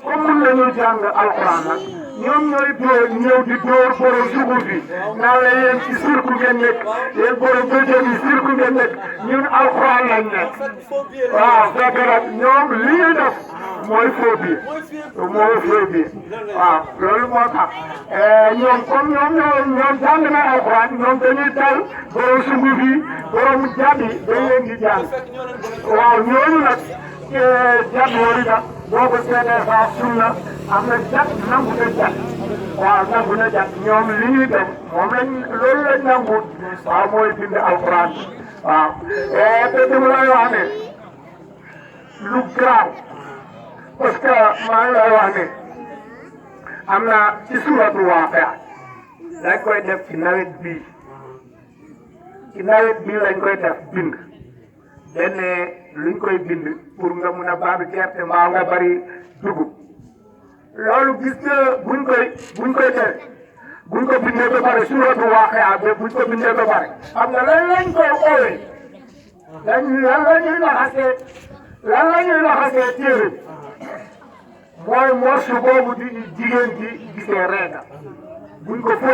comme mun nañu jàng alxuraan nag ñoom ñooy dóor ñëw di dóor borom dugub bi naan la yéen ci cirque ngeen nekk yéen borom bëjën yi cirque ngeen nekk ñun alxuraan lañ nekk waaw fekk nag ñoom li ñuy def mooy faux billet waaw loolu moo tax ñoom comme ñoom jàng na alxuraan ñoom dañuy tal borom sunguf yi borom jàpp yi dañ leen di jàng waaw ñooñu nag jàpp yooyu nag boo ko seetee sax sunna am na jàpp nangu na jàpp waaw nangu na jàpp ñoom li ñuy def moom lañ loolu lañ nangu waaw mooy bind alxuraan waaw te dama lay wax ne lu garaaw parce que maa ngi lay wax ne am na ci suuratu Waaqia dañ koy def ci nawet bii lañ koy def bind benn luñ koy bind pour nga mun a baabi gerte mbaa nga bari dugub loolu gis nga buñ koy def buñ ko bindee ba pare suuratu Waaqia ba buñ ko bindee ba pare xam nga lan lañ koy oowee lan la ñuy laxasee téere mooy morceau boobu di jigéen ji gisee reega buñ ko